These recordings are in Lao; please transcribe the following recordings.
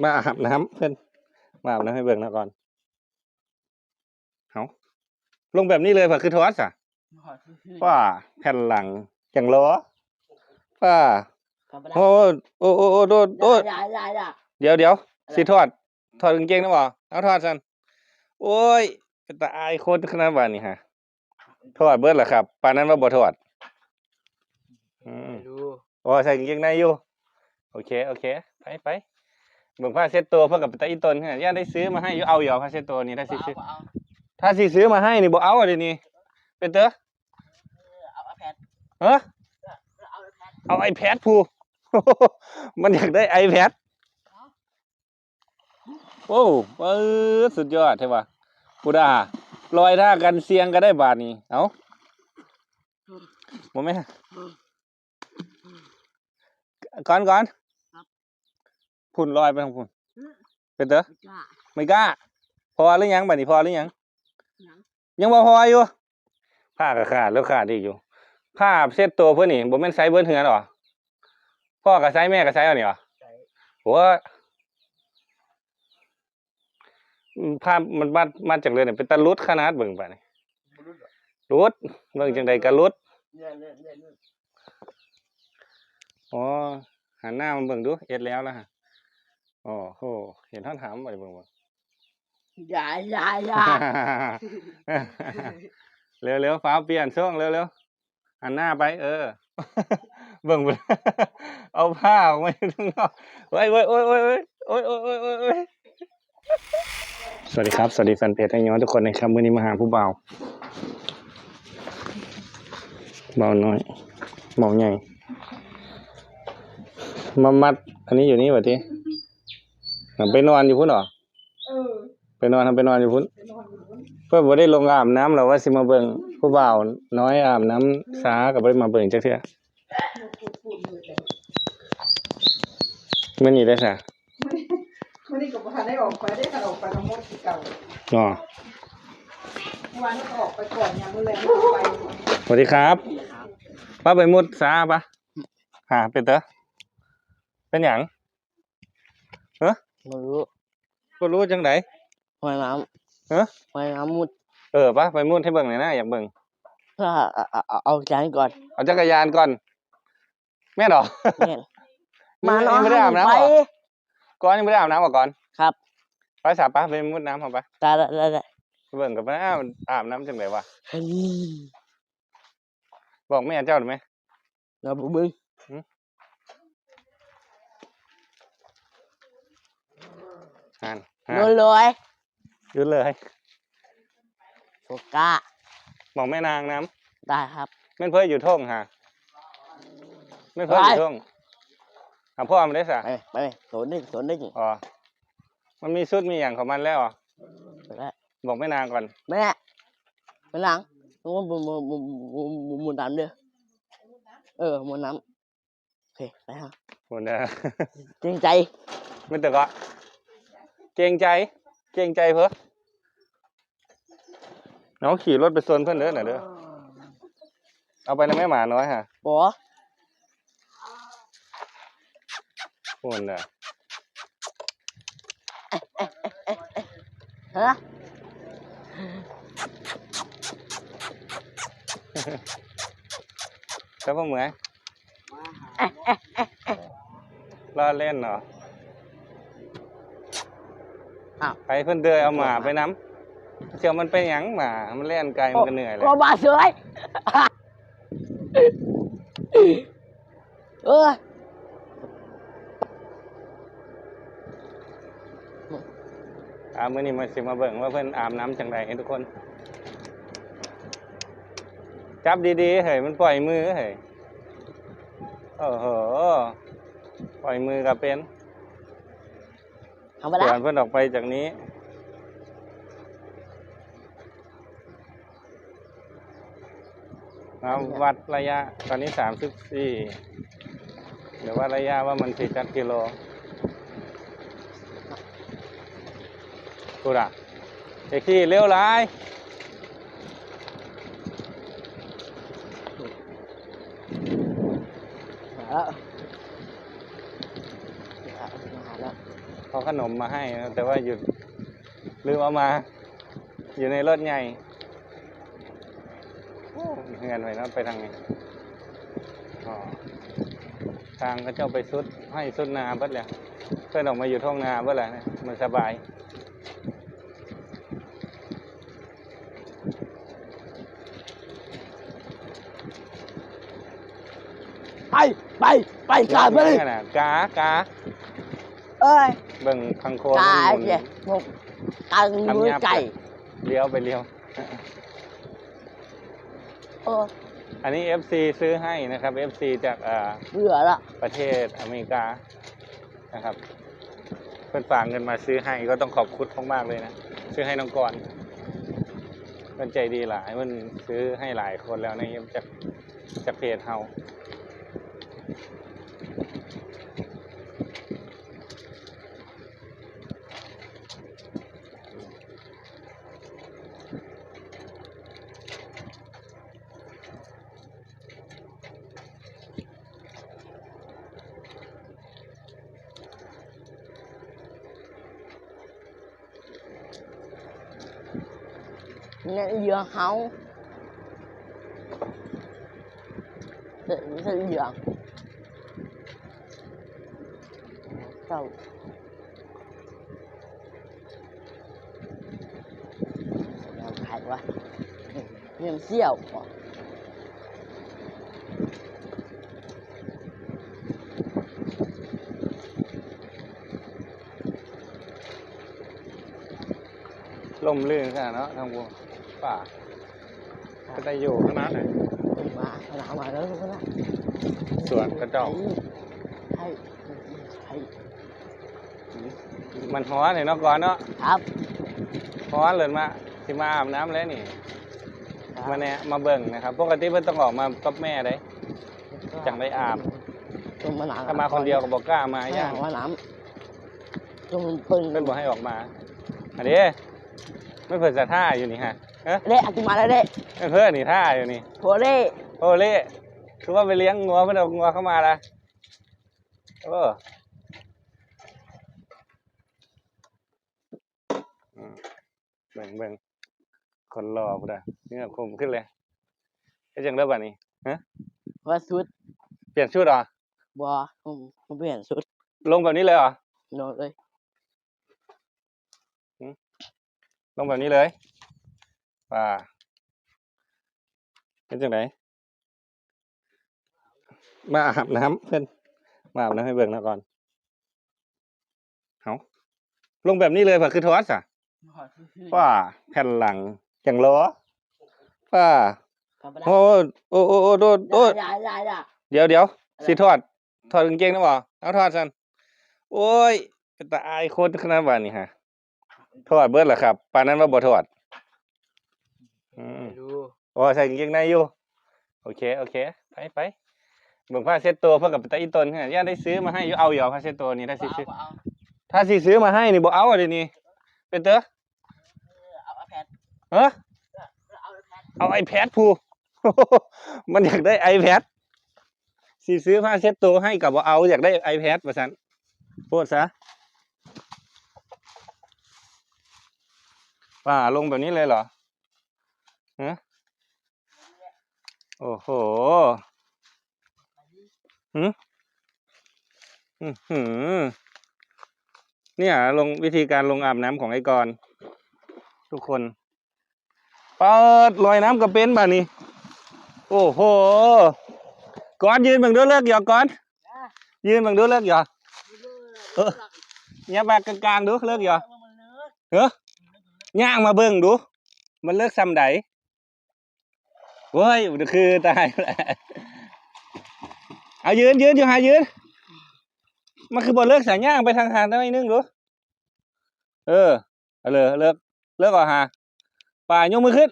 ມາອາບນ້ຳເພິ່ນ ມາອາບນ້ຳໃຫ້ເບິ່ງນະກ່ອນ. ເອົ້າ ລົງແບບນີ້ເລີຍ ພາຄືຖອດຊະ. ວ່າແຜ່ນຫຼັງຈັ່ງລໍ ວ່າ ໂອ້ ໂອ້ ໂອ້ ໂອ້ ໂດດ ໂອ້ຍ ຢ່າ ຢ່າ ຢ່າ ດຽວ ດຽວ ຊິຖອດ ຖອດກາງເກງນຳບໍ່? ເອົາ ຖອດຊັ້ນ. ໂອ້ຍ ເປັນຕາອາຍຄົນຂະໜາດບາດນີ້ຫາ. ຖອດເບິດລະຄັບ ປານນັ້ນວ່າບໍ່ຖອດ. ອືມ ບໍ່ ໃສ່ກາງເກງໃນຢູ່. ໂອເຄ ໂອເຄ ໄປ ໄປ ເບິ່ງຜ້າເຊັດໂຕເພິ່ນກໍເປັນຕາອີ່ຕົນ ຢ້ານໄດ້ຊື້ມາໃຫ້ຢູ່. ເອົາຢູ່ ຜ້າເຊັດໂຕນີ້ ຖ້າຊິຊື້ ບໍ່ເອົາ ບໍ່ເອົາ ຖ້າຊິຊື້ມາໃຫ້ນີ້ບໍ່ເອົາເດນີ້ ເປັນເຕີ. ເອີ ເອົາ iPad ຮະ ເອົາ iPad ເອົາ iPad ພຸ້ນ ມັນຢາກໄດ້ iPad. ໂອ້ ເອີ ສຸດຍອດແທ້ວ່າ ພຸ້ນດາ ລອຍທ່າກັນສ່ຽງກໍໄດ້ບາດນີ້. ເອົ້າ ບໍ່ແມ່ນ ກ່ອນ ກ່ອນ ພຸ້ນ ລອຍໄປທາງພຸ້ນ. ເປັນເຕີ ໄມ່ກ້າ ພໍຫຼືຍັງບາດນີ້ ພໍຫຼືຍັງ? ຍັງ ຍັງບໍ່ພໍຢູ່. ຜ້າກໍຂາດແລ້ວຂາດອີກຢູ່. ຜ້າເຊັດໂຕເພິ່ນນີ້ບໍ່ແມ່ນໃຊ້ເບິດເຮືອນຫວາ? ພໍ່ກໍໃຊ້ ແມ່ກໍໃຊ້ເອົານີ້ຫວາ? ໃຊ້ ໂອ້ຍ ຜ້າມັດໆ ມັດຈັກເດືອນນີ້ ເປັນຕາຫຼຸດຂະໜາດ. ເບິ່ງບາດນີ້ ຫຼຸດ ເບິ່ງຈັ່ງໃດກໍຫຼຸດ. ອໍ ຫັນໜ້າມາເບິ່ງດູ ເຮັດແລ້ວລະຫະ. ໂອ້ໂຫ ເຫັນຮອດຫຳ ບໍ່ໄດ້ເບິ່ງບໍ່? ຢ່າ ຢ່າ ຢ່າ ເລັວໆ ຟ້າວປ່ຽນຊ່ອງເລັວໆ ຫັນໜ້າໄປ ເອີ ເບິ່ງ ເອົາຜ້າອອກມາຢູ່ທາງນອກ. ໂອ້ຍ ໂອ້ຍ ໂອ້ຍ ໂອ້ຍ ໂອ້ຍ. ສະຫວັດດີຄັບ ສະຫວັດດີແຟນເພຈໄທຍ້ອນທຸກຄົນນະຄັບ. ມື້ນີ້ມາຫາຜູ້ບ່າວ ບ່າວນ້ອຍ ບ່າວໃຫຍ່ ມາມັດອັນນີ້ຢູ່ນີ້ຫວາຕິ? ໄປນອນຢູ່ພຸ້ນເຫາະ? ເອີ ໄປນອນ ໄປນອນຢູ່ພຸ້ນ ໄປນອນຢູ່ພຸ້ນ. ເພິ່ນບໍ່ໄດ້ລົງອາບນ້ຳ ແລ້ວວ່າຊິມາເບິ່ງຜູ້ບ່າວນ້ອຍອາບນ້ຳຊາ ກໍບໍ່ໄດ້ມາເບິ່ງຈັກເທື່ອ. ມື້ນີ້ໄດ້ຊະ ມື້ນີ້ ມື້ນີ້ກໍບໍ່ທັນໄດ້ອອກໄປເດ້ ຄັນອອກໄປກໍໝົດຄືເກົ່າເນາະ. ເມື່ອວານນີ້ກໍອອກໄປກ່ອນ ຍາມມື້ແລງກໍໄປ. ສະຫວັດດີຄັບ ປ້າໄປໝົດຊາປະ ຫາ ເປັນເຕີ ເປັນຫຍັງ? ຮະ ບໍ່ຮູ້ ບໍ່ຮູ້ຈັ່ງໃດ? ຫອຍນ້ຳ ຮະ ຫອຍນ້ຳມຸດ. ເອີ ປະ ໄປມຸດໃຫ້ເບິ່ງແດ່ນະ ຢາກເບິ່ງ. ເອົາ ເອົາ ເອົາຈັກກະຍານກ່ອນ ເອົາຈັກກະຍານກ່ອນ. ແມ່ນຫວາ? ແມ່ນ. ມານອນ ຍັງບໍ່ໄດ້ອາບນ້ຳຫວາ? ກ່ອນ ຍັງບໍ່ໄດ້ອາບນ້ຳຫວາກ່ອນ? ຄັບ. ໄປສາ ໄປ ໄປມຸດນ້ຳເຮົາໄປ. ໄດ້ ໄດ້ ໄດ້ ໄດ້. ໄປເບິ່ງກັນ ໄປອາບ ອາບນ້ຳຈັ່ງໃດຫວາ? ເອີ ບອກແມ່ເຈົ້າໄດ້ໄໝ? ລາວບໍ່ເບິ່ງ. ຫືມ? ຫັ້ນ ຫັ້ນ ໂດນເລີຍ ໂດນເລີຍ. ບໍ່ກ້າ ບອກແມ່ນາງນຳ. ໄດ້ຄັບ. ແມ່ນເພິ່ນຢູ່ທົ່ງຫາ ແມ່ນເພິ່ນຢູ່ທົ່ງ. ຫາພໍ່ມັນໄດ້ສະ ໄປ ໄປ ໂຕນີ້ ໂຕນີ້. ອໍ ມັນມີຊຸດມີຫຍັງຂອງມັນແລ້ວ. ໄປແລ້ວ ບອກແມ່ນາງກ່ອນ. ແມ່ ແມ່ນາງ ໝູນນ້ຳເດີ້. ເອີ ໝູນນ້ຳ. ໂອເຄ ໄປຫາ ພຸ້ນເດີ. ເກງໃຈ ແມ່ນຕະເກາະ ເກງໃຈ ເກງໃຈເພິ່ນ. ເອົາ ຂີ່ລົດໄປຊົນເພິ່ນເດີນະເດີ. ເອົາໄປນຳແມ່ໝານ້ອຍຫາ. ບໍ່ ພຸ້ນເດີ. ຮະ ແລ້ວບໍ່ເມື່ອຍ ລໍ້ເລ່ນເນາະ. ອ້າວ ໃຫ້ເພິ່ນເດີນເອົາໝາໄປນຳ. ຊິເອົາມັນໄປຫຍັງໝາ? ມັນແລ່ນໄກ ມັນກໍເມື່ອຍແລ້ວ. ໂອ້ ບໍ່ມາຊ່ວຍ. ເອີ ອ່າ ມື້ນີ້ມາ ຊິມາເບິ່ງວ່າເພິ່ນອາບນ້ຳຈັ່ງໃດໃຫ້ທຸກຄົນ. ຈັບດີໆ ເຮີ້ຍ ມັນປ່ອຍມືເຮີ້ຍ. ໂອ້ໂຫ ປ່ອຍມືກໍເປັນ. ທຳມະດາ ເພິ່ນອອກໄປຈາກນີ້. ມາວັດໄລຍະ ຕອນນີ້ສາມສິບສີ່ ດຽວວັດໄລຍະວ່າມັນຊິຈັກກິໂລ. ພຸ້ນນະ ເອຄີ ເລັວຫຼາຍ. ມາແລ້ວ ມາແລ້ວ. ເອົາຂະໜົມມາໃຫ້ນະ ແຕ່ວ່າຢູ່ ລືມເອົາມາ ຢູ່ໃນລົດໃຫຍ່. ໂອ້ ເຮືອນໄປເນາະ ໄປທາງນີ້. ອໍ ທາງເຂົາເຈົ້າໄປສຸດໄຮ່ສຸດນາເບິດແລ້ວ. ເພິ່ນອອກມາຢູ່ທົ່ງນາເບິດແລ້ວ ມັນສະບາຍ. ໄປ ໄປ ໄປການເບິ່ງ ກາ ກາ ເອີຍ ເບິ່ງຄັງໂຄນ ກາ ມັນໝູນ ເຈົ້ ກົງຢູ່ໄກ ລ້ຽວໄປລ້ຽວ. ໂອ້ ອັນນີ້ເອັຟຊີຊື້ໃຫ້ນະຄັບ ເອັຟຊີຈາກ ເອີ ເບື່ອລະ ປະເທດອາເມລິກາ ນະຄັບ ເພິ່ນຝາກເງິນມາຊື້ໃຫ້ ກໍຕ້ອງຂອບຄຸນມາກໆເລີຍນະ ຊື້ໃຫ້ນ້ອງກອນ. ເພິ່ນໃຈດີຫຼາຍ ເພິ່ນຊື້ໃຫ້ຫຼາຍຄົນແລ້ວໃນ ຈາກ ຈາກເພຈເຮົາ. ໃນເຮືອເຮົາ ເປັນເລື່ອງເຈົ້າ. ແນວຂາຍວະ ແນວສ່ຽວບໍ່ ລົມລື່ນຂະໜາດເນາະ ທາງພຸ້ນ ປ່າ ເປັນຕາຢູ່ຂະໜາດໃດ ມາ ມາ ມາເດີ ສວນເຂົາເຈົ້າ ໃຫ້ ໃຫ້ ມັນຮ້ອນເນາະກ່ອນເນາະ ຄັບ ຮ້ອນເລີຍ ມາ ຊິມາອາບນ້ຳແລ້ວນີ້ ຄັບ ມາແນະ ມາເບິ່ງນະຄັບ. ປົກກະຕິເພິ່ນຕ້ອງອອກມາກັບແມ່ເດ້ ຈັ່ງໄດ້ອາບ ຕ້ອງມາ ຖ້າມາຄົນດຽວກໍບໍ່ກ້າມາ ຢ້ານ ມານ້ຳ ຕ້ອງເພິ່ນ ເພິ່ນບໍ່ໃຫ້ອອກມາ ອັນນີ້ ມັນເພິ່ນສະຖ້າຢູ່ນີ້ຫະ ເອີ ເດ້ ອາດຈະມາແລ້ວເດ້ ເພິ່ນນີ້ຖ້າຢູ່ນີ້ ໂພເລ ໂພເລ ຄືວ່າໄປລ້ຽງງົວ ເພິ່ນເອົາງົວເຂົ້າມາລະ ເອີ ອືມ ເບິ່ງ ເບິ່ງ ຄົນຫຼໍ່ພຸ້ນນະ ເຫື່ອຄົມຂຶ້ນເລີຍ ເຮັດຫຍັງເດີບາດນີ້ ຮະ ວ່າສຸດ ປ່ຽນຊຸດເຫາະ? ບໍ່ ບໍ່ປ່ຽນຊຸດ ລົງແບບນີ້ເລີຍເຫາະ? ລົງເລີຍ ອືມ ລົງແບບນີ້ເລີຍ ວ່າ ເຮັດຈັ່ງໃດ? ມາອາບນ້ຳເພິ່ນ ມາອາບນ້ຳໃຫ້ເບິ່ງນະກ່ອນ ເອົ້າ ລົງແບບນີ້ເລີຍ ພາຄືຖອດຊະ ວ່າ ແຜ່ນຫຼັງຈັ່ງຫຼໍ່ ວ່າ ໂອ້ ໂອ້ ໂອ້ ໂອ້ ໂອ້ ດຽວ ດຽວ ຊິຖອດ ຖອດກາງເກງນຳບໍ່? ເອົາຖອດຊັ້ນ ໂອ້ຍ ເປັນຕາອາຍຄົນຂະໜາດບາດນີ້ຫາ ຖອດເບິດລະຄັບ ປານນັ້ນວ່າບໍ່ຖອດ ອືມ ໂອ້ ໃສ່ກາງເກງໃນຢູ່ ໂອເຄ ໂອເຄ ໄປ ໄປ ເບິ່ງຜ້າເຊັດໂຕເພິ່ນກໍເປັນຕາອີ່ຕົນ ຢ້ານໄດ້ຊື້ມາໃຫ້ຢູ່ ເອົາຢູ່ ຜ້າເຊັດໂຕນີ້ ຖ້າຊິຊື້ ບໍ່ເອົາ ຖ້າຊິຊື້ມາໃຫ້ນີ້ບໍ່ເອົາເດນີ້ ເປັນເຕີ ເອີ ເອົາໄອແພດ ຮະ ເອີ ເອົາໄອແພດ ເອົາໄອແພດ ຜູ້ ມັນຢາກໄດ້ໄອແພດ ຊິຊື້ຜ້າເຊັດໂຕໃຫ້ກໍບໍ່ເອົາ ຢາກໄດ້ໄອແພດວ່າຊັ້ນ ໂພດຊະ ວ່າລົງແບບນີ້ເລີຍເຫລອ? ຮະ ໂອ້ໂຫ ຫື ອືຫື ເນ່ຍ ລົງ ວິທີການລົງອາບນ້ຳຂອງໄອ້ກອນ ທຸກຄົນ ປາດ ລອຍນ້ຳກໍເປັນບາດນີ້ ໂອ້ໂຫ ກອນຢືນເບິ່ງດູ ເລິກຢູ່ ກອນ ຢືນເບິ່ງດູ ເລິກຢູ່ ເອີ ຫຍັບມາກາງໆດູ ເລິກຢູ່ ເອີ ຍ່າງມາເບິ່ງດູ ມັນເລິກສ່ຳໃດ ໂອ້ຍ ຄືຕາຍ ເອົາ ຢືນ ຢືນຢູ່ຫັ້ນ ຢືນ ມັນຄືບໍ່ເລິກສາ ຍ່າງໄປທາງ ທາງໜ້ອຍໜຶ່ງດູ ເອີ ເລີກ ເລີກ ເລີກອອກຫາ ປາ ຍົກມືຂຶ້ນ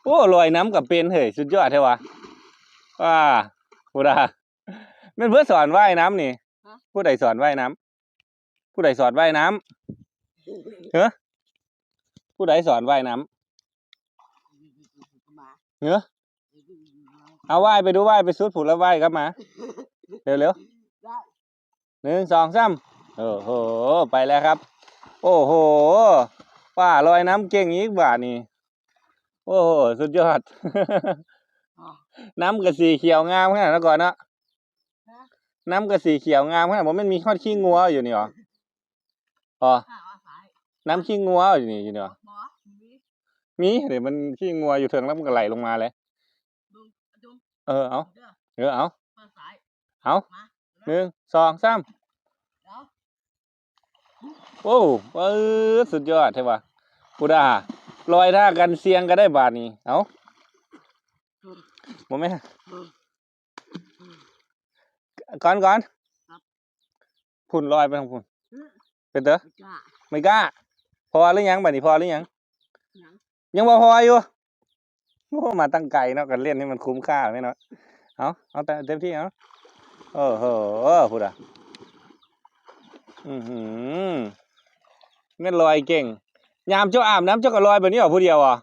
ໂອ້ ລອຍນ້ຳກໍເປັນເຮີ້ຍ ສຸດຍອດແທ້ວະ ວ້າ ຜູ້ໃດ ແມ່ນເພິ່ນສອນວ່າຍນ້ຳນີ້ ຮະ ຜູ້ໃດສອນວ່າຍນ້ຳ ຜູ້ໃດສອນວ່າຍນ້ຳ ຮະ ຜູ້ໃດສອນວ່າຍນ້ຳ ຮະ ເອົາ ວ່າຍໄປດູ ວ່າຍໄປສຸດພຸ້ນ ແລ້ວວ່າຍກັບມາ ເລັວໆ ໜຶ່ງ ສອງ ສາມ ໂອ້ໂຫ ໄປແລ້ວຄັບ. ໂອ້ໂຫ ປາລອຍນ້ຳເກັ່ງອີກບາດນີ້. ໂອ້ໂຫ ສຸດຍອດ. ນ້ຳກະສີຂຽວງາມຂະໜາດນັ້ນກ່ອນເນາະ. ນ້ຳກະສີຂຽວງາມຂະໜາດ ບໍ່ແມ່ນມີຮອດຂີ້ງົວຢູ່ນີ້ຫວາ? ອໍ ນ້ຳຂີ້ງົວຢູ່ນີ້ ຢູ່ນີ້ຫວາ? ມີ ເດ ມັນຂີ້ງົວຢູ່ເທິງ ແລ້ວມັນກໍໄຫຼລົງມາເລີຍ. ເອີ ເອົາ ເອີ ເອົາ ເອົາ ໜຶ່ງ ສອງ ສາມ. ໂອ້ ປາດ ສຸດຍອດແທ້ວ່າ. ພຸ້ນດາ ລອຍທ່າກັນສ່ຽງກໍໄດ້ບາດນີ້. ເອົ້າ ບໍ່ແມ່ນ ກ່ອນ ກ່ອນ ພຸ້ນ ລອຍໄປທາງພຸ້ນ. ເປັນເດີ ໄມ່ກ້າ ພໍຫຼືຍັງ? ບາດນີ້ພໍຫຼືຍັງ? ຍັງ ຍັງບໍ່ພໍຢູ່. ໂອ້ ມາຕັ້ງໄກເນາະ ກໍເລ່ນໃຫ້ມັນຄຸ້ມຄ່າແມ່ນເນາະ. ເອົາ ເອົາແຕ່ເຕັມທີ່ເອົາ. ໂອ້ໂຫ ພຸ້ນດາ ອືຫື ແມ່ນລອຍເກັ່ງ. ຍາມເຈົ້າອາບນ້ຳ ເຈົ້າກໍລອຍແບບນີ້ຫວາ ຜູ້ດຽວຫວາ?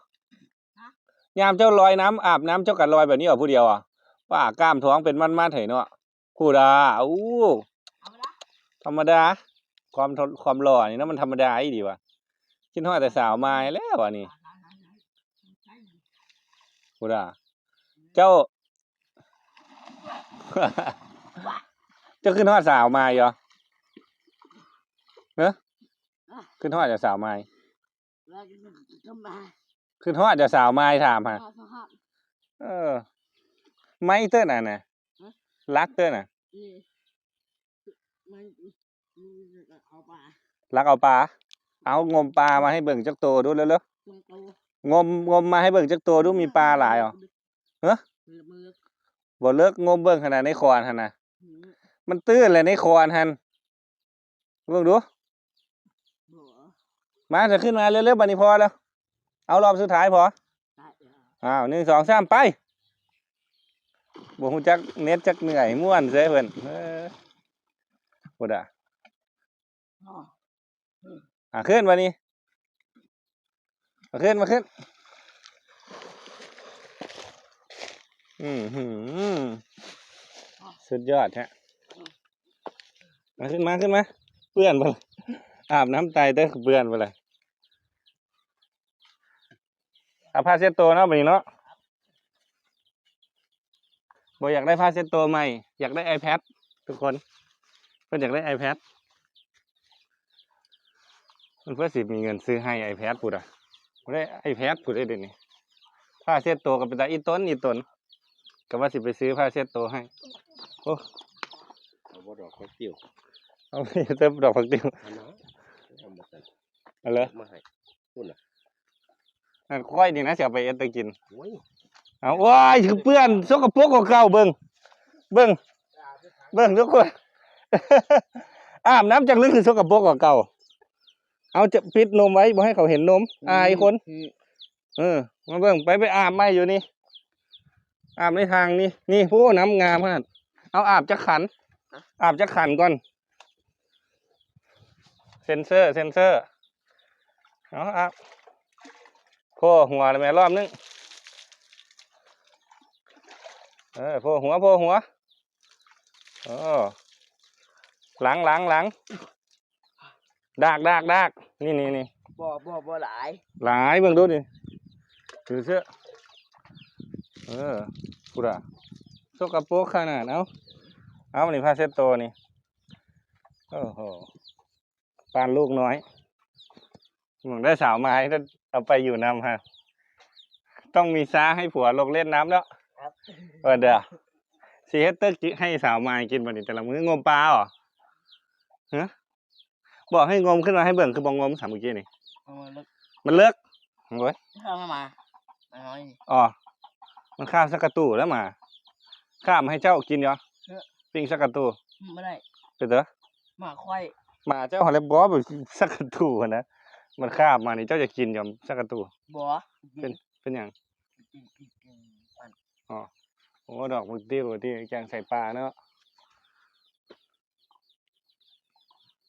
ຍາມເຈົ້າລອຍນ້ຳ ອາບນ້ຳ ເຈົ້າກໍລອຍແບບນີ້ຫວາ ຜູ້ດຽວຫວາ? ປ້າ ກ້າມທ້ອງເປັນມັດໆໃຫ້ເນາະ. ພຸ້ນດາ ໂອ້ ທຳມະດາ ທຳມະດາ ຄວາມ ຄວາມຫຼໍ່ນີ້ເນາະ ມັນທຳມະດາອີ່ຫຼີຫວາ. ຄິດຮອດແຕ່ສາວມາຍແລ້ວອັນນີ້. ພຸ້ນດາ ເຈົ້າ ເຈົ້າຄິດຮອດສາວມາຍຢູ່ຫວາ? ເອີ ຄິດຮອດແຕ່ສາວມາຍ. ຄືຮອດດຽວສາວມາຍຖາມຫາ. ເອີ ໄມ້ເຕີນະນະ ລັກເຕີນະ ລັກເອົາປາ. ເອົາງົມປາມາໃຫ້ເບິ່ງຈັກໂຕດູເລັວໆ. ງົມ ງົມມາໃຫ້ເບິ່ງຈັກໂຕດູ ມີປາຫຼາຍບໍ່? ຮະ ບໍ່ເລິກ ງົມເບິ່ງຫັ້ນນະ ໃນຄອນຫັ້ນນະ. ມັນຕື້ນແຫຼະໃນຄອນຫັ້ນ. ເບິ່ງດູ ມາ ຈະຂຶ້ນມາເລັວໆ ບາດນີ້ພໍແລ້ວ. ເອົາ ລອບສຸດທ້າຍພໍ. ອ້າວ ໜຶ່ງ ສອງ ສາມ ໄປ. ບໍ່ຮູ້ຈັກເນັດຈັກເໜື່ອຍ ມ່ວນເສີຍເພິ່ນ. ເອີ ພຸ້ນດາ ອ່າ ຂຶ້ນບາດນີ້. ມາຂຶ້ນ ມາຂຶ້ນ. ອືຫື ສຸດຍອດແທ້. ມາຂຶ້ນມາ ຂຶ້ນມາ. ເປື້ອນເບິ່ງ ອາບນ້ຳຕາຍແຕ່ເປື້ອນເບິ່ງລະ. ເອົາຜ້າເຊັດໂຕເນາະ ບາດນີ້ເນາະ. ບໍ່ຢາກໄດ້ຜ້າເຊັດໂຕໃໝ່ ຢາກໄດ້ໄອແພດ ທຸກຄົນ ເພິ່ນຢາກໄດ້ໄອແພດ. ມັນເພື່ອຊິມີເງິນຊື້ໃຫ້ໄອແພດພຸ້ນນະ. ບໍ່ໄດ້ໄອແພດພຸ້ນເດ້ ດຽວນີ້. ຜ້າເຊັດໂຕກໍເປັນຕາອີ່ຕົນ ອີ່ຕົນ ກໍວ່າຊິໄປຊື້ຜ້າເຊັດໂຕໃຫ້. ໂອ້ ເອົາບໍ່ ດອກຜັກຕິວ ເອົາແຕ່ດອກຜັກຕິວ ອັນນັ້ນ ເອົາມາໃສ່ ເອົາເລີຍ ມາໃຫ້ພຸ້ນນະ. ອັນຂ້ອຍນີ້ນະ ຊິເອົາໄປເຮັດແນວກິນ. ໂອ້ຍ ເອົາ ໂອ້ຍ ຄືເປື້ອນ ສົກກະປົກກວ່າເກົ່າ. ເບິ່ງ ເບິ່ງ ເບິ່ງທຸກຄົນ ອາບນ້ຳຈັກລຶກຄືສົກກະປົກກວ່າເກົ່າ. ເອົາ ຈະປິດນົມໄວ້ ບໍ່ໃຫ້ເຂົາເຫັນນົມ ອາຍຄົນ. ເອີ ມາເບິ່ງ ໄປ ໄປອາບໃໝ່ຢູ່ນີ້ ອາບໃນທາງນີ້ ນີ້ ໂອ້ ນ້ຳງາມຂະໜາດ. ເອົາ ອາບຈັກຂັນ ອາບຈັກຂັນກ່ອນ. ເຊັນເຊີ ເຊັນເຊີ. ເອົາ ອາບ ໂພຫົວແລ້ວແມ່ ລອບໜຶ່ງ. ເອີ ໂພຫົວ ໂພຫົວ. ເອີ ຫຼັງ ຫຼັງ ຫຼັງ. ດາກ ດາກ ດາກ ນີ້ ນີ້ ນີ້. ບໍ່ ບໍ່ ບໍ່ຫຼາຍ ຫຼາຍ ເບິ່ງດູນີ້ ຖືເສື້ອ. ເອີ ພຸ້ນນະ ສົກກະປົກຂະໜາດ. ເອົາ ເອົາ ນີ້ ຜ້າເຊັດໂຕນີ້. ໂອ້ໂຫ ປານລູກນ້ອຍ. ໄດ້ສາວມາໃຫ້ ເອົາໄປຢູ່ນຳຫັ້ນ ຕ້ອງມີຊາໃຫ້ຜົວລົງເຫຼັ້ນນ້ຳເນາະ. ເອີ ເດີ ຊິເຮັດເຕີກໃຫ້ສາວມາຍກິນບັດນີ້ ແຕ່ລະມື້. ງົມປາເຫາະ? ຮະ ບອກໃຫ້ງົມ ຂຶ້ນມາໃຫ້ເບິ່ງ ຄືບໍ່ງົມຊະມື້ກີ້ນີ້? ເອີ ມັນເລິກ ມັນເລິກ. ໂອ້ຍ ຂ້າມມາ ອໍ ມັນຂ້າມສັກກະຕູແລ້ວໝາ. ຂ້າມໃຫ້ເຈົ້າກິນຢູ່ ເອີ ປີ້ງສັກກະຕູ. ອືມ ບໍ່ໄດ້ ເປັນເດີ ໝາຂ້ອຍ ໝາເຈົ້າຫັ້ນແຫຼະ. ບໍ່ ສັກກະຕູຫັ້ນນະ ມັນຄາບມານີ້ ເຈົ້າຈະກິນຢູ່ສັກກະຕູ? ບໍ່ ເປັນ ເປັນຫຍັງ? ອໍ ໂອ້ ດອກບັກຕິວທີ່ແກງໃສ່ປາເນາະ.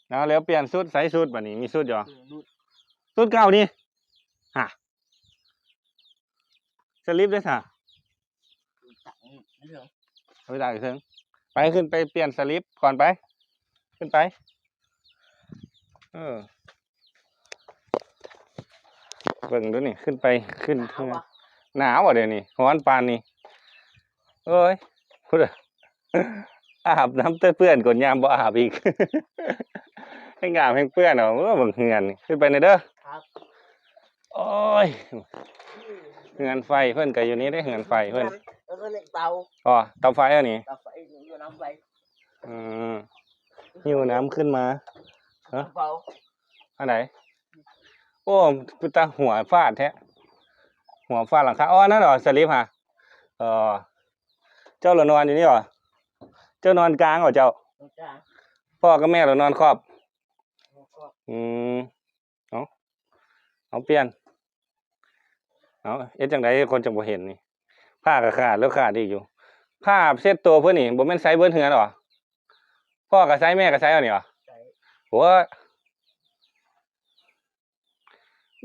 ເອົາ ແລ້ວປ່ຽນຊຸດ ໃສ່ຊຸດບາດນີ້ ມີຊຸດຢູ່ ຊຸດເກົ່ານີ້. ຫາ ສະລິບເດ້ຊະ ເອົາໄປຕາກຢູ່ເທິງ. ໄປ ຂຶ້ນໄປປ່ຽນສະລິບກ່ອນໄປ ຂຶ້ນໄປ. ເອີ ເບິ່ງດູນີ້ ຂຶ້ນໄປ ຂຶ້ນເຮືອນ ໜາວບໍ່ ໜາວບໍ່ດຽວນີ້ ຮ້ອນປານນີ້ ໂອ້ຍ ພຸ້ນ ອາບນ້ຳແຕ່ເປື້ອນ ກົນຍາມບໍ່ອາບອີກ ແຮ່ງອາບແຮ່ງເປື້ອນເອົາ. ເອີ ເບິ່ງເຮືອນນີ້ ຂຶ້ນໄປແດ່ເດີ ໂອ້ຍ ເຮືອນໄຟເພິ່ນກໍຢູ່ນີ້ເດ້ ເຮືອນໄຟເພິ່ນ ເອີ ເຕົາ ອໍ ເຕົາໄຟອັນນີ້ ເຕົາໄຟຢູ່ນ້ຳໄຟ ອືມ ຫິ້ວນ້ຳຂຶ້ນມາ ຮະ ເບົາ ອັນໃດ? ໂອ້ ເປັນຕາຫົວຟາດແທ້ ຫົວຟາດຫຼັງຄາ. ອໍ ອັນນັ້ນເຫາ ສະລິບຫະ ເອີ ເຈົ້າລະນອນຢູ່ນີ້ເຫາ ເຈົ້ານອນກາງເຫາເຈົ້າ? ນອນກາງ ພໍ່ກັບແມ່ລະນອນຂອບ ນອນຂອບ ອືມ. ເອົາ ເອົາປ່ຽນ ເອົາ ເຮັດຈັ່ງໃດຄົນຈັ່ງບໍ່ເຫັນນີ້ ຜ້າກໍຂາດແລ້ວຂາດອີກຢູ່ ຜ້າເຊັດໂຕເພິ່ນນີ້ບໍ່ແມ່ນໃຊ້ເບິດເຮືອນເບາະ ພໍ່ກໍໃຊ້ແມ່ກໍໃຊ້ເອົານີ້ເບາະ ໃຊ້ ໂອ້ຍ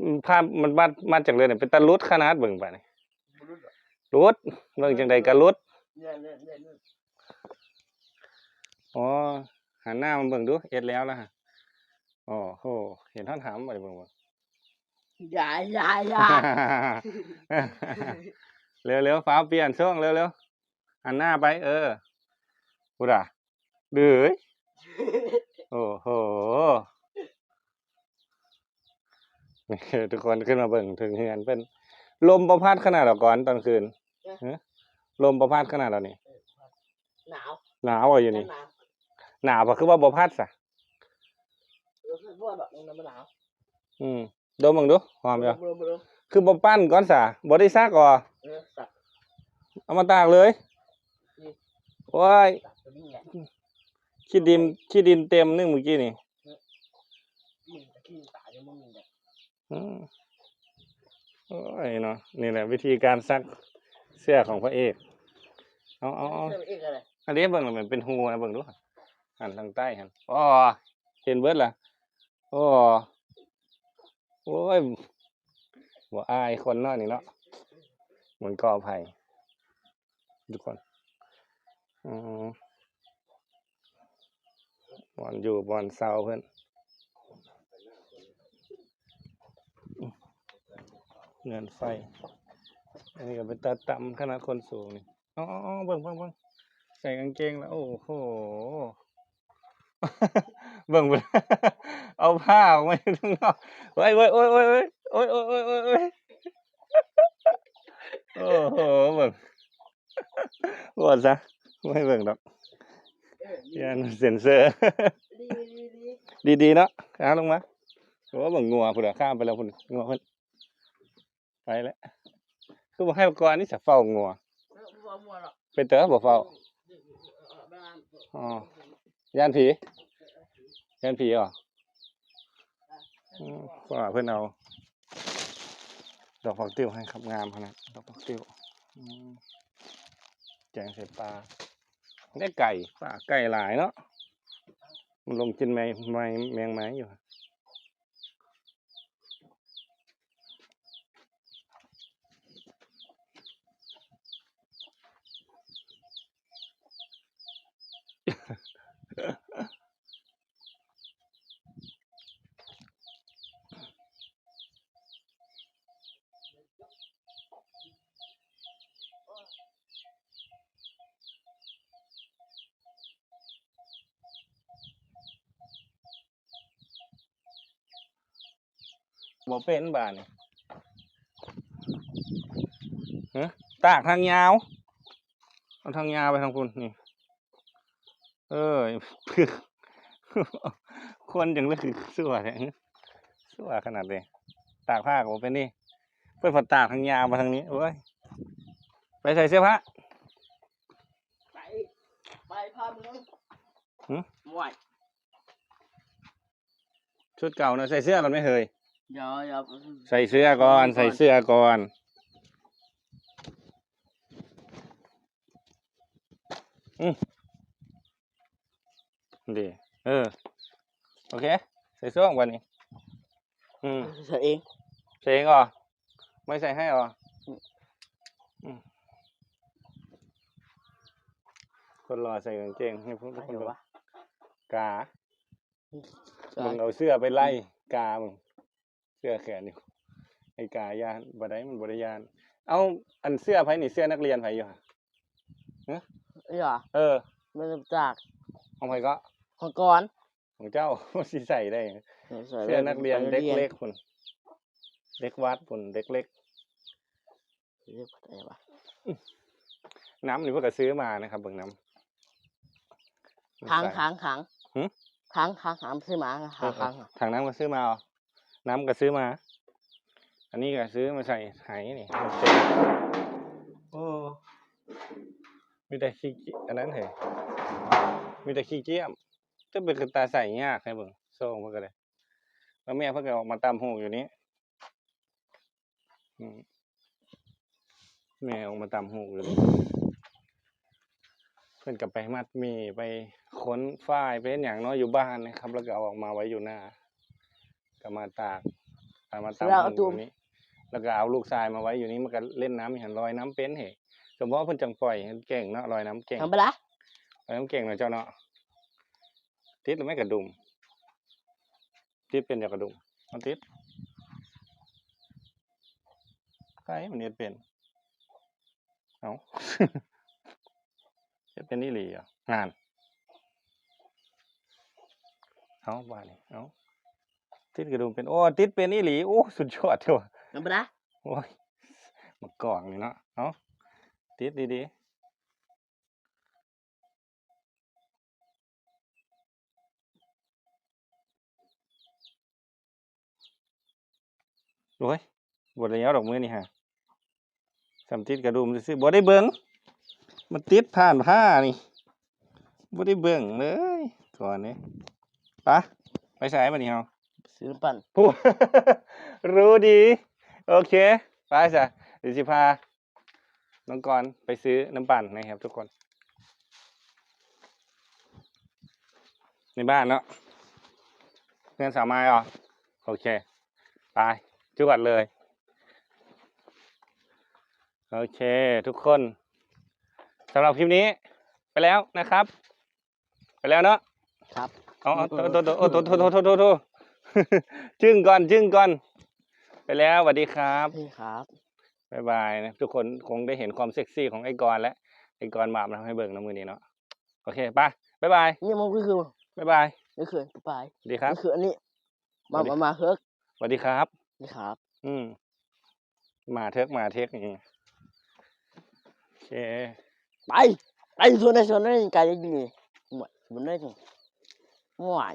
ອືມ ຜ້າມັດ ມັດ ມັດຈັ່ງເລີຍນີ້ ເປັນຕາຫຼຸດຂະໜາດ ເບິ່ງບາດນີ້ ບໍ່ຫຼຸດດອກ ຫຼຸດ ເບິ່ງຈັ່ງໃດກໍຫຼຸດ ແມ່ນໆໆ ອໍ ຫັນໜ້າມາເບິ່ງດູ ເຮັດແລ້ວລະຫະ ໂອ້ໂຫ ເຫັນຮອດຫຳບໍ່ໄດ້ເບິ່ງບໍ່ ຢ່າ ຢ່າ ຢ່າ ເລັວໆ ຟ້າວປ່ຽນຊ່ອງເລັວໆ ຫັນໜ້າໄປ ເອີ ພຸ້ນນະ ເດີຍ ໂອ້ໂຫ ນີ້ ທຸກຄົນຂຶ້ນມາເບິ່ງເທິງເຮືອນເພິ່ນ ລົມບໍ່ພັດຂະໜາດດອກກ່ອນຕອນຄືນ ເອີ ຮະ ລົມບໍ່ພັດຂະໜາດດອກນີ້ ເອີ ໜາວ ໜາວບໍ່ຢູ່ນີ້ ໜາວ ໜາວບໍ່ ຄືວ່າບໍ່ພັດຊະ ເອີ ຄືວ່າດອກນີ້ມັນໜາວ ອືມ ດົມເບິ່ງດູ ຫອມຢູ່ ບໍ່ ບໍ່ ບໍ່ ຄືບໍ່ປັ່ນກ່ອນຊະ ບໍ່ໄດ້ຊັກບໍ່ ເອີ ຊັກ ເອົາມາຕາກເລີຍ ອືມ ໂອ້ຍ ຊັກໂຕນີ້ແຫຼະ ຂີ້ດິນ ຂີ້ດິນເຕັມໜຶ່ງມື້ກີ້ນີ້ ອືມ ອືມ ໂອ້ຍເນາະ ນີ້ແຫຼະວິທີການຊັກເສື້ອຂອງພະເອກ ເອົາ ເອົາ ເອົາ ເສື້ອພະເອກ ອັນນີ້ເບິ່ງແລ້ວມັນເປັນຮູນະ ເບິ່ງດູ ຫັ້ນທາງໃຕ້ຫັ້ນ ອໍ ເຫັນເບິດລະ ໂອ້ ໂອ້ຍ ບໍ່ອາຍຄົນເນາະນີ້ເນາະ ມັນກໍໄຜ ທຸກຄົນ ອືມ ບ່ອນຢູ່ບ່ອນເຊົາເພິ່ນ ເຮືອນໄຟ ອັນນີ້ກໍເປັນຕາຕ່ຳຂະໜາດຄົນສູງນີ້ ອໍໆໆ ເບິ່ງ ເບິ່ງ ເບິ່ງ ໃສ່ກາງເກງແລ້ວ ໂອ້ໂຫ ເບິ່ງ ເບິ່ງ ເອົາຜ້າອອກມາຢູ່ທາງນອກ ໂອ້ຍ ໂອ້ຍ ໂອ້ຍ ໂອ້ຍ ໂອ້ໂຫ ເບິ່ງ ບໍ່ຊະ ບໍ່ໃຫ້ເບິ່ງດອກ ຢ້ານເຊັນເຊີ ດີໆໆ ດີໆເນາະ ຫາລົງມາ ໂອ້ ເບິ່ງງົວພຸ້ນນະ ຂ້າມໄປແລ້ວພຸ້ນ ງົວເພິ່ນ ໄປແລ້ວ ຄືບໍ່ໃຫ້ປະກອນນີ້ສະເຝົ້າງົວ ເອີ ບໍ່ເຝົ້າງົວດອກ ເປັນເຕີບໍ່ເຝົ້າ ອໍ ຢ້ານຜີ ຢ້ານຜີເບາະ ອືມ ເພິ່ນເອົາດອກຜັກຕິ້ວໃຫ້ຄັບ ງາມຂະໜາດ ດອກຜັກຕິ້ວ ອືມ ແກງໃສ່ປາ ໄດ້ໄກ່ ປາໄກ່ຫຼາຍເນາະ ມັນລົງກິນໄມ້ ໄມ້ ແມງໄມ້ຢູ່. ບໍ່ເປັນບາດນີ້ ຮະ ຕາກທາງຍາວ ເອົາທາງຍາວໄປທາງພຸ້ນ ນີ້ ເອີຍ ຄົນຈັ່ງເລີກຊົ່ວແທ້ ຊົ່ວຂະໜາດເດ ຕາກຜ້າກໍບໍ່ເປັນນີ້ ເພິ່ນພັດຕາກທາງຍາວມາທາງນີ້ ໂອ້ຍ ໄປໃສ່ເສື້ອຜ້າ ໄປ ໄປພາເມືອງ ຫຶ? ໂອ້ຍ ຊຸດເກົ່ານະ ໃສ່ເສື້ອກ່ອນໄໝເຮີຍ ດຽວ ດຽວ ໃສ່ເສື້ອກ່ອນ ໃສ່ເສື້ອກ່ອນ ອື ເດ ເອີ ໂອເຄ ໃສ່ຊ່ວງບາດນີ້ ອື ໃສ່ເອງ ໃສ່ເອງເບາະ ໄມ່ໃສ່ໃຫ້ເບາະ ອື ອື ຄົນຫຼໍ່ໃສ່ກາງເກງໃຫ້ພວກ ໃສ່ຫວະ ກາ. ເບິ່ງເອົາເສື້ອໄປໄລ່ກາເບິ່ງ ເສື້ອແຂນຢູ່ ໄອ້ກາຢ້ານບໍ່ໄດ້ ມັນບໍ່ໄດ້ຢ້ານ. ເອົ້າ ອັນເສື້ອໃຜນີ້? ເສື້ອນັກຮຽນໃຜຢູ່ຫະ? ຮະ? ອີຫຍັງ? ເອີ ມາຈາກ ຂອງໃຜເກາະ? ຂອງກ່ອນ ຂອງເຈົ້າ ມັນຊິໃສ່ໄດ້ ເອີ ໃສ່ໄດ້ ເສື້ອນັກຮຽນ ໄປໂຮງຮຽນ ເດັກເລັກພຸ້ນ ເດັກວັດພຸ້ນ ເດັກເລັກ ເອີ ບໍ່ໄດ້ວະ ນ້ຳນີ້ເພິ່ນກໍຊື້ມານະຄັບ ເບິ່ງນ້ຳ ຂັງ ຂັງ ຂັງ ຫື? ຂັງ ຂັງ ຂັງ ຊື້ມາ ຂັງ ເອີ ຂັງ ຖັງນ້ຳກໍຊື້ມາເອົາ ນ້ຳກໍຊື້ມາ ອັນນີ້ກໍຊື້ມາໃສ່ໄຫນີ້ ມັນເຕັມ ໂອ້ ມີແຕ່ຂີ້ ອັນນັ້ນເຮີ້ຍ ມີແຕ່ຂີ້ກ້ຽມ ຈະເປັນຕາໃສ່ຍາກໃຫ້ເບິ່ງ ຊ່ອງເພິ່ນກໍໄດ້ ແລ້ວແມ່ເພິ່ນກໍອອກມາຕຳຫູກຢູ່ນີ້ ອືມ ແມ່ອອກມາຕຳຫູກຢູ່ນີ້ ເພິ່ນກໍໄປມັດໝີ່ ໄປຂົນຝ້າຍ ໄປເຮັດຫຍັງເນາະ ຢູ່ບ້ານນະຄັບ ແລ້ວກໍເອົາອອກມາໄວ້ຢູ່ໜ້າ ກໍມາຕາກ ເອົາມາຕຳຫູກຢູ່ນີ້ ແລ້ວກໍເອົາລູກຊາຍມາໄວ້ຢູ່ນີ້ ມັນກໍເລ່ນນ້ຳຢູ່ຫັ້ນ ລອຍນ້ຳເປັນເຫ ສົມພໍເພິ່ນຈັ່ງປ່ອຍ ເກັ່ງເນາະ ລອຍນ້ຳເກັ່ງ ທຳມະດາ ລອຍນ້ຳເກັ່ງເນາະເຈົ້າເນາະ ຕິດແລ້ວແມ່ກະດຸມ ຕິດເປັນຢູ່ກະດຸມ ມັນຕິດ ໃຜມັນເຮັດເປັນ ເອົ້າ ເຮັດເປັນອີ່ຫຼີຫວາ ງານ ເອົາ ບາດນີ້ ເອົາ ຕິດກະດຸມເປັນ ໂອ້ ຕິດເປັນອີ່ຫຼີ ໂອ້ ສຸດຍອດເດ້ ທຳມະດາ ໂອ້ຍ ມາກອງນີ້ເນາະ ເອົາ ຕິດດີໆ. ໂອ້ຍ ບໍ່ໄດ້ເອົາດອກມື້ນີ້ຫາ ສ່ຳຕິດກະດຸມຊື່ໆ ບໍ່ໄດ້ເບິ່ງ ມັນຕິດຜ່ານຜ້ານີ້ ບໍ່ໄດ້ເບິ່ງເລີຍກ່ອນນີ້ ໄປ ໄປໃສບາດນີ້ເຮົາ? ຊື້ນ້ຳປັ່ນ ຜູ້ ຮູ້ດີ ໂອເຄ ໄປຊະ ດຽວຊິພາ ນ້ອງກອນໄປຊື້ນ້ຳປັ່ນນະຄັບທຸກຄົນ ໃນບ້ານເນາະ ເຮືອນສາວມາຍເນາະ ໂອເຄ ໄປ ຈວດເລີຍ ໂອເຄ ທຸກຄົນ ສຳລັບຄລິບນີ້ໄປແລ້ວນະຄັບ. ໄປແລ້ວເນາະ ຄັບ ເອົາ ໂອ້ ໂອ້ ໂອ້ ໂອ້ ໂອ້ ຈຶ່ງກ່ອນ ຈຶ່ງກ່ອນ ໄປແລ້ວ ຫວັດດີຄັບ ສະຫວັດດີຄັບ ບາຍບາຍນະ ທຸກຄົນຄົງໄດ້ເຫັນຄວາມເຊັກຊີຂອງໄອ້ກອນແລ້ວ ໄອ້ກອນບາບນຳໃຫ້ເບິ່ງນະມື້ນີ້ເນາະ ໂອເຄ ໄປ ບາຍບາຍ ນີ້ມັນຄື ບາຍບາຍ ນີ້ຄື ບາຍບາຍ ສະຫວັດດີຄັບ ນີ້ຄືອັນນີ້ ມາ ມາ ມາເຮີກ ສະຫວັດດີຄັບ ສະຫວັດດີຄັບ ອືມ ໝາເຖິກ ໝາເທັກ ໂອເຄ ໄປ ໄປສວນໄດ້ ສວນໄດ້ ໄກຢູ່ນີ້ ໝວດ ສວນໄດ້ ໝວດ